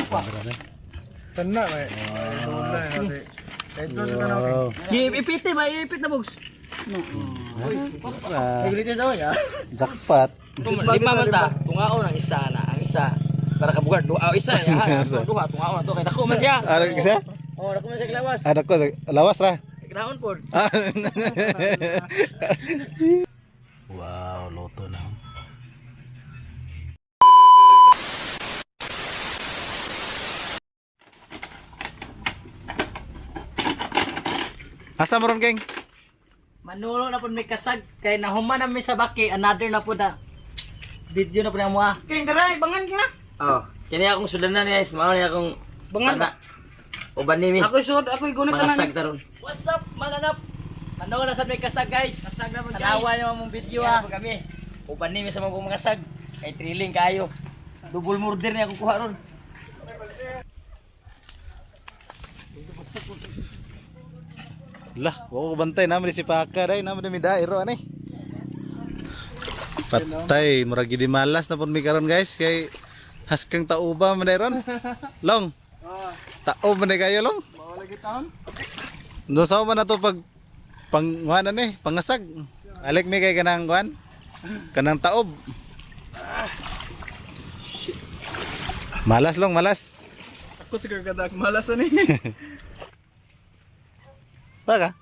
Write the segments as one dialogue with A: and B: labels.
A: Tana may. Wala na natin. Ito sa kanang.
B: Wow.
C: Ipit ba? Ipit na box.
B: Ah,
C: Ulitin daw ya.
B: jackpot.
C: Lima man ta, tungaon ang isa na, ang isa. Para kabugar, duha, oh, isa ya, duha, tungaon to kay dako man siya.
B: Ano kasi?
C: Oh, dako man siya glawas.
B: Ano ko lawas ra.
C: Knaon pod.
B: Ah. Wow, loto na. Asa mo ron, Keng?
C: Manulo na pod may kasag kay nahuman na mi sa baki, another na pod na. Video na pod ang mua.
A: King dara, bangan ka na.
C: Oh, kini akong sudanan guys, mao ni akong
A: Bangan.
C: pana. Uban ni mi.
A: Ako sud, ako igunit
C: Mga sag taron. What's up, mananap? Manood na sad may kasag guys. Kasag na guys. Tanawa niyo mong video ah. Kami. Uban ni mi sa mga kasag. Kay thrilling kayo. Double murder niya akong kuha ron.
B: Lah, wako ko bantay naman si Paka day, naman mi dairo ani. Patay, murag gidi malas na pud mi karon guys kay haskang tauba man day ron. Long. Tao man day kayo long.
A: Mawala gitaon.
B: No sa man na to pag pangkuan na ni, pangasag. Alik mi kay kanang kuan. Kanang taob. Malas long, malas.
A: Ako siguro kadak malas ani.
B: Baka.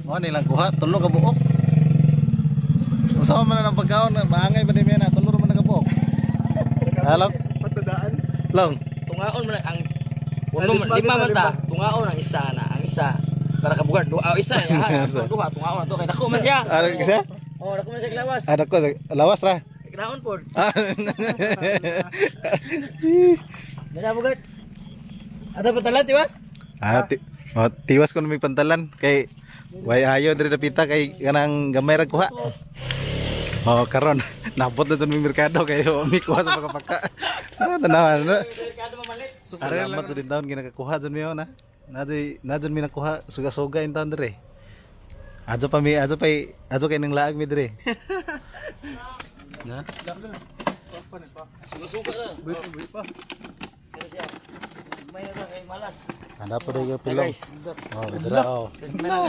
B: Mo nilang kuha, tulo ka buok. Unsa man na ang pagkaon, maangay pa ni na, tulo ra man na ka buok. Halo,
A: Patadaan.
B: long.
C: Tungaon man ang uno man, lima man ta, tungaon ang isa na, ang isa. Para kabugar, duha, oh, isa ya, duha, tungaon to kay dako man siya.
B: Ano kasi?
C: Oh, dako man siya glawas.
B: Ano ko lawas ra.
C: Knaon pod.
B: Ah.
C: Dala bugat. Ada patalan tiwas?
B: Ah, oh, tiwas ko na may pantalan kay way ayo diri dapita kay kanang gamay ra kuha. Oh, karon nabot na jud mi merkado kay wa mi kuha sa pagkapaka. Ah, tanawa na.
C: Merkado mamalit.
B: Salamat jud taon ginakakuha jud mi na. Najoy na mi nakuha suga-suga in taon dire. Ajo pa mi, ajo pa ajo kay nang laag mi dire. Na?
C: Suga-suga na.
A: Buit pa.
C: May na kay malas.
B: Anda pa dai pilong.
C: Guys.
B: Oh, dira oh.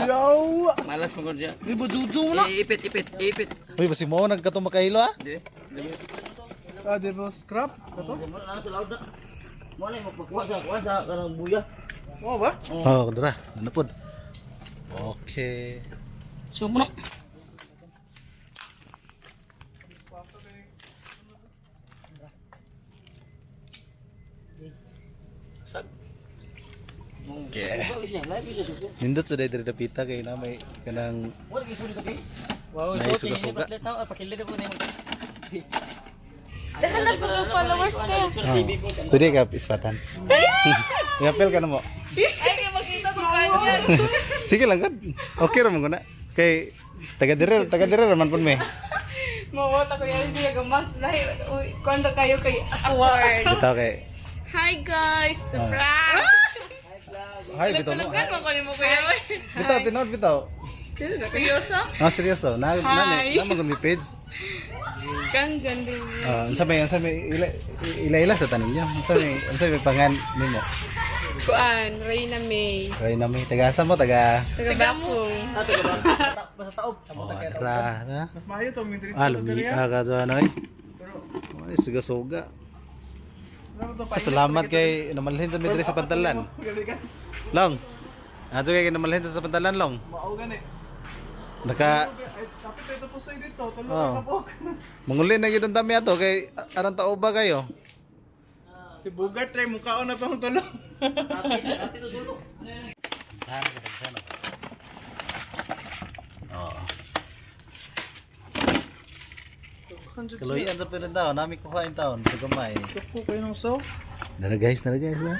A: Yo.
C: Malas man siya. Uy, bujuju na. Ipit, ipit, ipit.
B: Uy, basi mo nagkatong makailo ah.
C: Di. Di.
A: Ah, devil's crab. Kato?
C: Mo na sa laud na. Mo na magpakuha sa kuha sa kanang buya.
A: Mo ba?
B: Oh, dira. Ano pod? Okay.
C: So mo na. Sag.
B: Okay. Nindot sa diri dapita kay na may kanang
C: Wala gyud suri kay. Wow,
B: Nay, suga-suga.
C: Pakilid ko nimo.
D: Dahan po kang followers ko.
B: Oh. Pwede ka ispatan. Yapel ka na mo.
D: Ay, makita ko kanya.
B: Sige lang gud. Okay ra man guna. Kay taga dire ra man pud mi.
D: Mawata ko yan siya gamas lahi. Uy, kwento kayo kay award.
B: Bitaw kay.
D: Hi guys, surprise!
B: Hi bitaw mo.
D: Tulugan mo ko ni mo kuya.
B: Bitaw tinuod bitaw.
D: Seryoso?
B: Ah, seryoso. Na na
D: Hi.
B: na man mi page.
D: Kan dyan din.
B: Ah, unsa may ila ila, ila sa tanin niyo? Unsa may pangan nimo?
D: Kuan, Reyna May.
B: Kay na may taga asa mo taga
D: Taga Bakong.
C: Basta taob.
B: Oh, dra na.
A: Mas maayo to mi diri.
B: Ah, lumi ah ka ano eh. Ay, suga-suga. Salamat kay namalhin sa mi diri sa pantalan. Long. Ato kay namalhin sa pantalan long.
A: Mao gani.
B: Naka
A: Ay, kapit ito po sa dito, tulo
B: Oh.
A: ka buok.
B: manguli na gyud ang dami ato kay aron tao ba kayo?
A: Si Bugat try mukaon na tong tulo.
B: Oo. Kaluyan sa pilang taon, nami kuha in taon sa gamay.
A: Suko kayo ng so.
B: Nara guys, nara guys na.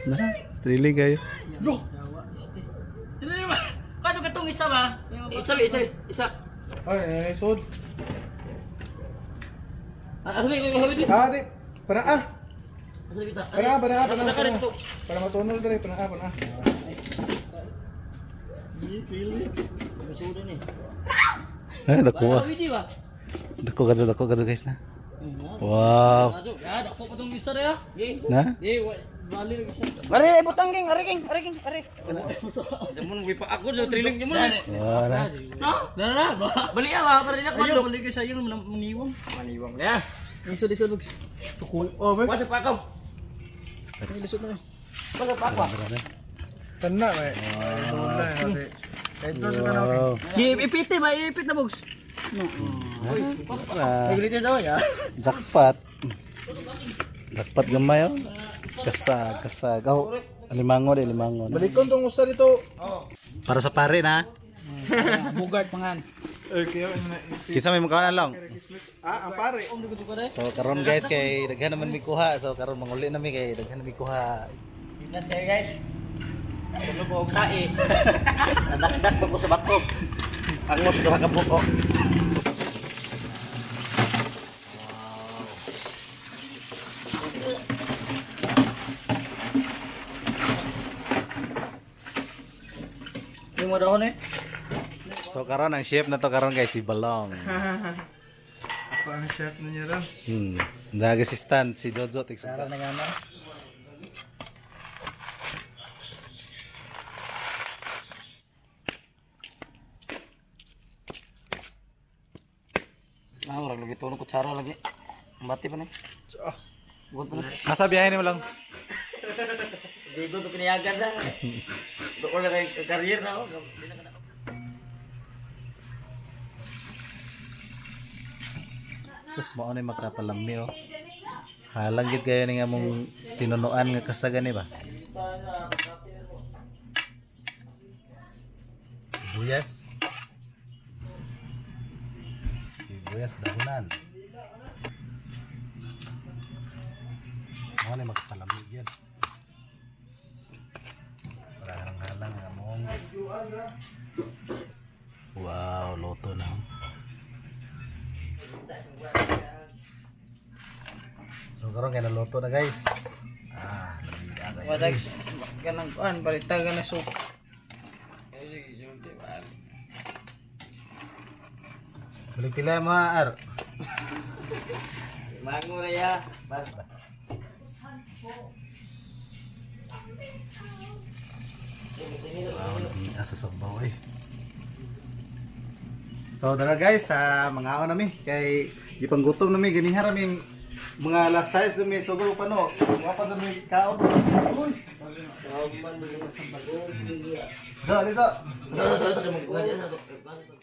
B: Na, thrilling kayo.
A: Loh.
C: Paano katong isa ba? Isa, isa, isa.
A: Ay, ay, sod.
C: Ah, sabi, sabi, sabi.
A: Ah, di. Para ah.
C: Sabi ta.
A: Para ah, para ah, para
C: Sa
A: ah.
C: karin to.
A: Para matunol dire, para ah, para ah.
C: Misuda ni.
B: Ay, dako.
C: Ba, video ba?
B: Dako kadto, dako kadto guys na. Wow.
C: Ako pa tong isa rin.
B: Na?
C: Mari, butang king, ari king, ari king, ari. Jamon wi pa ako sa triling jamon.
B: Wow na.
C: Ha? Na na, bali ah, bali na ko. Bali ka sa iyo maniwang. Maniwang na.
A: Isod isod bugs. Tukul. Oh, may.
C: Wasa pa ako. Wasa pa ako.
A: Tanda may.
B: Wow.
C: Ipit ba, ipit na bugs.
B: Ah,
C: Ulitin daw ya.
B: jackpot. Jackpot gamay oh. Kasag, kasag. Oh, alimango de alimango. Na.
A: Balikon tong usa dito.
B: Para sa pare na.
E: Bugart mangan.
A: Okay, na.
B: Kinsa may mukha na lang.
A: Ah, ang pare.
B: So karon guys kay daghan naman mi kuha. So karon manguli na mi kay daghan na mi kuha.
C: Ingat kayo guys. Tulog ko tae. Nadakdak pa ko sa bato. Ang mo duha ka buko. Yung mo daw eh.
B: So karon ang chef na to karon guys si Balong.
A: Ako ang chef ninyo ron.
B: Nag-assistant si Jojo tigsuka.
C: Ah, murag lagi tunog kutsara lagi. Bati pa ni. Buot pa ni.
B: Asa biyahe nimo lang?
C: Hindi ko ito pinayagan na. Doon na kay career na ako. Di na ka na.
B: Sus mao ni makapalami oh. Halang gid kayo ni nga mong tinunuan nga kasagan ni ba? Sibuyas. Sibuyas dahunan. Mao ni makapalami gyud. Parang halang nga mong. Wow, loto na. oh. So karon kay naluto na guys. Ah, nabida kayo.
E: Wadag ganang kuan balita na soup.
B: Balik pila mga ar.
C: Mango na ya.
B: Wow, nabida sa sabaw eh. So dara guys, sa mga na mi kay gipanggutom na mi ganiha ra ming mga last size mi sugro pa no. Wa pa mi kaon. Uy. Do dito.
C: Sa sa sa